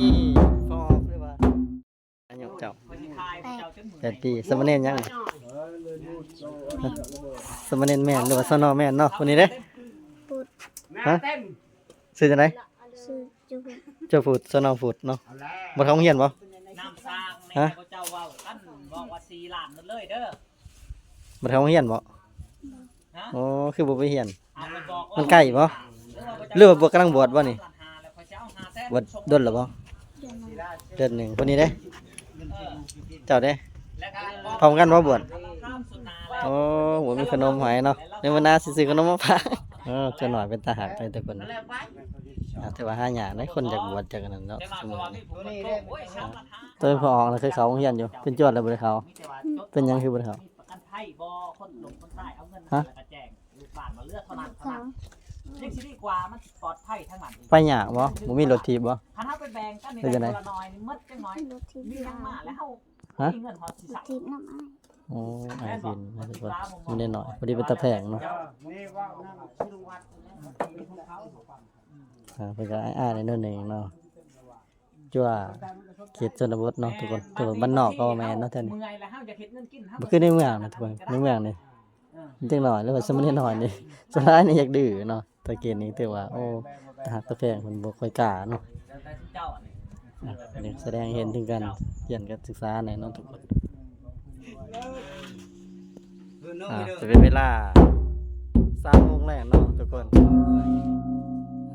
ນີ້ພໍ່ອອກ ຫຼືວ່າອາຍຸເຈົ້າ? ແປດ ແປດປີ. ສາມະເນນຫຍັງ? ສາມະເນນແມ່ນ ຫຼືວ່າ ສນ ແມ່ນເນາະ ຜູ້ນີ້ເດ້? ພຸດ. ຮະ? ຊື່ຈັ່ງໃດ? ຊື່ຈຸພຸດ. ເຈົ້າພຸດ ສນ ພຸດເນາະ. ບໍ່ໄດ້ເຂົ້າໂຮງຮຽນບໍ່? ຮະ? ເຈົ້າເວົ້າກັນບອກວ່າສີ່ລ້ານໝົດເລີຍເດີ. ບໍ່ໄດ້ເຂົ້າໂຮງຮຽນບໍ່? ໂອ້ ຄືບໍ່ໄປຮຽນ? ມັນໃກ້ບໍ່? ຫຼືວ່າບໍ່ກຳລັງບວດບໍ່ນີ້? ບວດດົນແລ້ວບໍ່? ເດືອນໜຶ່ງ. ເດືອນໜຶ່ງ. ຄົນນີ້ເດ້? ເຈົ້າເດ້? ພ້ອມກັນບໍ່ບວດ? ໂອ້ ບໍ່ມີຂະໜົມໃຫ້ເນາະ. ໃນມື້ໜ້າຊິຊື້ຂະໜົມມາຝາກ. ເອີ ສ່ວນໜ້ອຍເປັນຕາຮັກເດ້ທຸກຄົນ. ອ່າ ຖືວ່າຫາຍາກເດ້ ຄົນຢາກບວດ ຢາກອັນນັ້ນເນາະ ຊຸມື້ນີ້. ໂຕພໍ່ອອກນະ ເຄີຍເຂົ້າໂຮງຮຽນຢູ່? ເປັນຈວດແລ້ວບໍ່ໄດ້ເຂົ້າ? ເປັນຫຍັງຄືບໍ່ໄດ້ເຂົ້າ? ປະກັນໄພບໍ່? ຄົນຫຼົງຄົນຕາຍເອົາເງິນ ຮະ? ແລ້ວກະແຈ້ງລູກບ້ານວ່າເຫຼືອເທົ່ານັ້ນເທົ່ານັ້ນ ຍັງຊິດີກວ່າ ມັນຊິປອດໄພທາງນັ້ນ. ໄປຍາກບໍ່? ບໍ່ມີລົດຖີບບໍ່? ຄັນເຮົາໄປແບ່ງກັນນີ້ ເປັນຈັ່ງໃດ? ຄົນລະໜ້ອຍນີ້ໝົດຈັກໜ້ອຍ ມີຫຍັງມາແລ້ວເຮົາ ຮະ? ມີເງິນຮອດຊິໃຊ້. ໂອ້ ອ້າຍເພິ່ນ ມັນເດັກນ້ອຍ ພໍດີເປັນຕາແພງເນາະ. ອ່າ ເພິ່ນກະອາຍໆ ໜ້ອຍໜຶ່ງເນາະ. ຈົວເຂດຊົນນະບົດເນາະທຸກຄົນ ແຕ່ວ່າບ້ານນອກກະບໍ່ແມ່ນເນາະແຖວນີ້. ບໍ່ຄືໃນເມືອງນະທຸກຄົນ ໃນເມືອງນີ້ເດັກນ້ອຍ ຫຼືວ່າສາມະເນນນ້ອຍນີ້ ສ່ວນຫຼາຍນີ້ຢາກດື້ເນາະ. ແຕ່ເຂດນີ້ຖືວ່າ ໂອ້ ຕາຮັກຕາແພງ ເພິ່ນບໍ່ຄ່ອຍກ້າເນາະ. ອ່ະ ນີ້ສະແດງໃຫ້ເຫັນເຖິງການຮຽນການສຶກສາແນ່ເນາະທຸກຄົນ. ອ່າ ຈະເປັນເວລາສາມໂມງແລງເນາະທຸກຄົນ.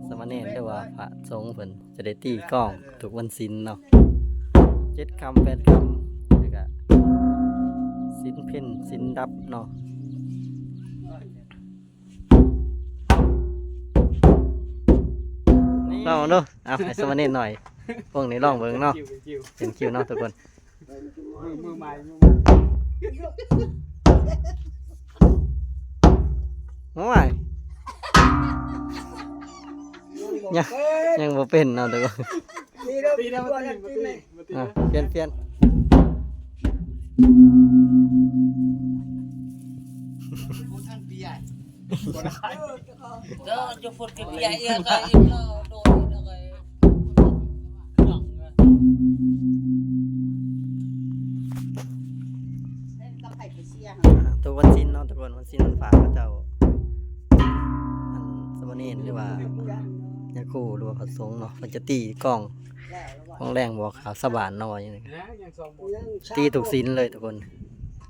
ສາມະເນນ ຫຼືວ່າພະສົງເພິ່ນຈະໄດ້ຕີກອງທຸກວັນສິນເນາະ ເຈັດຄ່ຳແປດຄ່ຳ ແລ້ວກະສິນເພັນສິນດັບເນາະ. ລອງເບິ່ງດູ ເອົາ ໃຫ້ສາມະເນນໜ້ອຍ ພວກນີ້ລອງເບິ່ງເນາະ ເປັນຄິວເນາະທຸກຄົນ. ມືໃໝ່ ມືໃໝ່ ໂອ້ຍ ຍັງ ຍັງບໍ່ເປັນເນາະທຸກຄົນ. ອ່ະ ປ່ຽນ ປ່ຽນ ອ່າ ທຸກວັນສິນເນາະທຸກຄົນ ວັນສິນວັນພະເຂົາເຈົ້າ ອັນ ສາມະເນນ ຫຼືວ່າຍາຄູ ຫຼືວ່າພະສົງເນາະ ເພິ່ນຈະຕີກອງ ຂອງແລງບອກຂ່າວຊາວບ້ານເນາະ ວ່າຫຍັງ ຕີທຸກສິນເລີຍທຸກຄົນ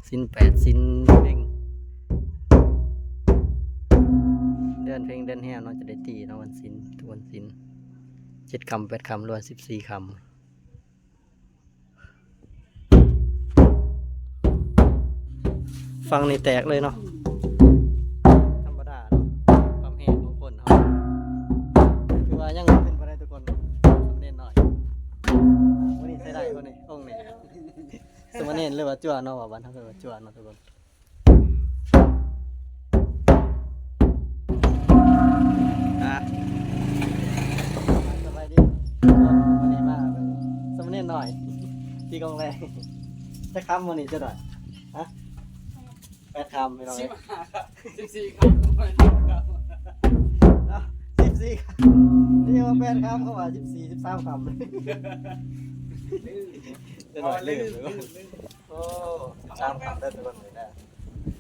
ສິນແປດ ສິນເພັງ ເດືອນເພັງເດືອນແຮມເນາະ ຈະໄດ້ຕີເນາະ ວັນສິນ ທຸກວັນສິນ ເຈັດຄ່ຳແປດຄ່ຳ ຫຼືວ່າສິບສີ່ຄ່ຳ. ຝັ່ງນີ້ແຕກເລີຍເນາະ ທຳມະດາເນາະ ຄວາມແຮງຂອງຄົນເຮົາ ຄືວ່າຍັງເປັນບໍ່ໄດ້ທຸກຄົນ ສາມະເນນນ້ອຍ ມື້ນີ້ໃຊ້ໄດ້ບໍ່ນີ້ ອົງນີ້ ສາມະເນນ ຫຼືວ່າຈົວເນາະ ວ່າບ້ານເຮົາເອີ້ນວ່າຈົວເນາະທຸກຄົນ. ອ່າ ສະບາຍດີ ມື້ນີ້ມາເບິ່ງສາມະເນນນ້ອຍ ຕີກອງແລງ ຈັກຄ່ຳມື້ນີ້ເຈົ້າໜ້ອຍ ຮະ? ແປດຄ່ຳ ພີ່ນ້ອງເອີຍ ສິບຫ້າ ສິບສີ່ຄ່ຳ ເອົ້າ ສິບສີ່ຄ່ຳ ນີ້ວ່າແປດຄ່ຳ ເຂົາວ່າສິບສີ່ ສິບສາມຄ່ຳ ເຈົ້າໜ້ອຍລືມ. ໂອ້ ສາມຄ່ຳເດີທຸກຄົນເດີ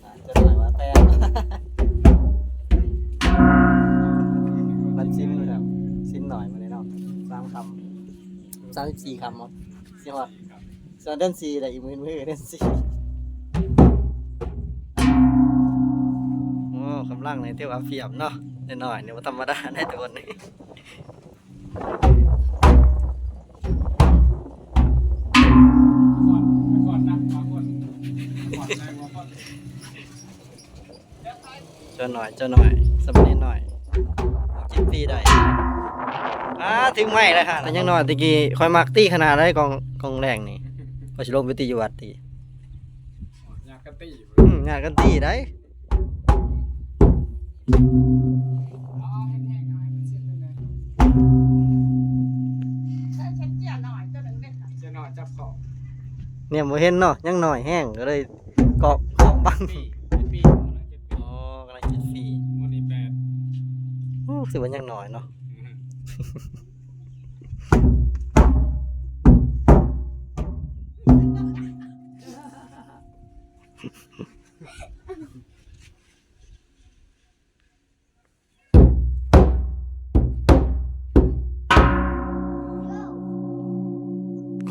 ອ່າ ຈະໜ້ອຍວ່າແຕ່ ວັນສິນເນາະ ສິນໜ້ອຍມື້ນີ້ເນາະ ສາມຄ່ຳ ສາມສິບສີ່ຄ່ຳເນາະ ຊິຮອດ ສ່ວນເດືອນສີ່ໄດ້ອີກໝື່ນມື້ ເດືອນສີ່ ໂອ້ ກຳລັງນີ້ຖືວ່າພຽບເນາະ ນ້ອຍໆ ນີ້ບໍ່ທຳມະດາເດ້ທຸກຄົນ. ເຈົ້າໜ້ອຍ ເຈົ້າໜ້ອຍ ສາມະເນນນ້ອຍ ເຈັດປີໄດ້ ອ່າ ຖືກໄມ້ແລ້ວຫາ ແຕ່ຍັງນ້ອຍ ແຕ່ກີ້ຂ້ອຍມັກຕີຂະໜາດໃດ ກອງ ກອງແລງນີ້ ຂ້ອຍຊິລົງໄປຕີຢູ່ວັດຕິ ຍາດກັນຕີ ອືມ ຍາດກັນຕີໄດ໋. ແນມບໍ່ເຫັນເນາະ ຍັງນ້ອຍແຮງ ກໍເລີຍເກາະ ເກາະບັງ ອໍ ກຳລັງເຈັດປີ ໂອ້ ກຳລັງເຈັດປີ ມື້ນີ້ແປດ ໂອ້ ຖືວ່າຍັງນ້ອຍເນາະ. ອືມ.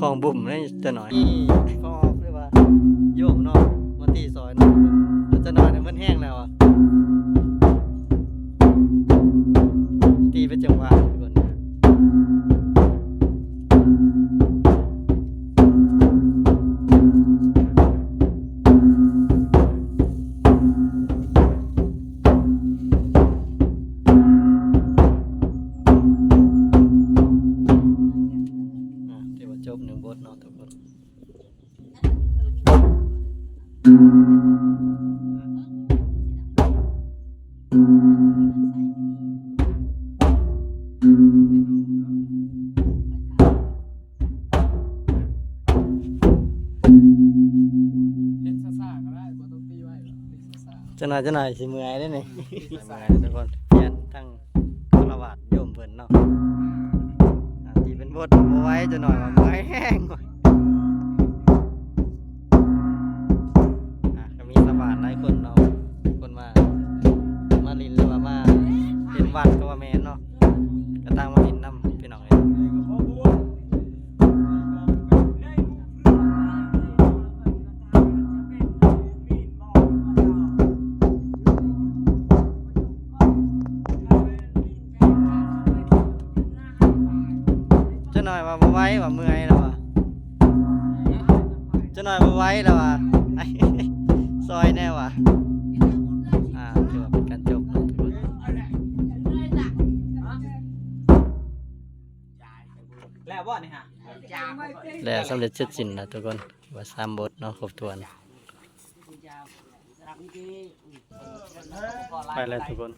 ຂອງບຸ້ມເດ້ຈະໜ້ອຍ ນີ້ ກໍອອກເລີຍວ່າ ໂຍມເນາະ ມາຕີຊອຍເນາະ ຈະໜ້ອຍນີ້ມັນແຮງແລ້ວອະ ຕີເປັນຈັງຫວະທຸກຄົນ. ອ່າ ຖືວ່າຈົບໜຶ່ງບົດເນາະທຸກຄົນ. ເຮັດຊ້າໆກໍໄດ້ ບໍ່ຕ້ອງຕີໄວ ຕີຊ້າໆ. ຈັກໜ້ອຍ ຈັກໜ້ອຍຊິເມື່ອຍເດ້ນີ້ ເມື່ອຍທຸກຄົນ ປ່ຽນທັງຄາລະວາດໂຍມເພິ່ນເນາະ ອ່າ ຕີເປັນບົດບໍ່ໄວ ຈັກໜ້ອຍວ່າເມື່ອຍແຮງ ອ່າ ກໍມີຊາວບ້ານຫຼາຍຄົນເນາະ ຄົນມາ ມາຫຼິ້ນ ຫຼືວ່າມາເຮັດວັດກໍວ່າແມ່ນເນາະ ກໍຕ່າງມາຫຼິ້ນນຳພີ່ນ້ອງເອີຍ. ຈັກໜ້ອຍວ່າບໍ່ໄຫວ ວ່າເມື່ອຍແລ້ວວ່າ ຈັກໜ້ອຍບໍ່ໄຫວແລ້ວວ່າ ຊ່ອຍແດ່ວ່າ ອ່າ ຖືວ່າເປັນການຈົບເນາະທຸກຄົນ. ແລ້ວບໍ່ນີ້ຮະ? ແລ້ວສຳເລັດເສັດສິ້ນແລ້ວທຸກຄົນ ວ່າສາມບົດເນາະ ຄົບຖ້ວນ ໄປແລ້ວທຸກຄົນ.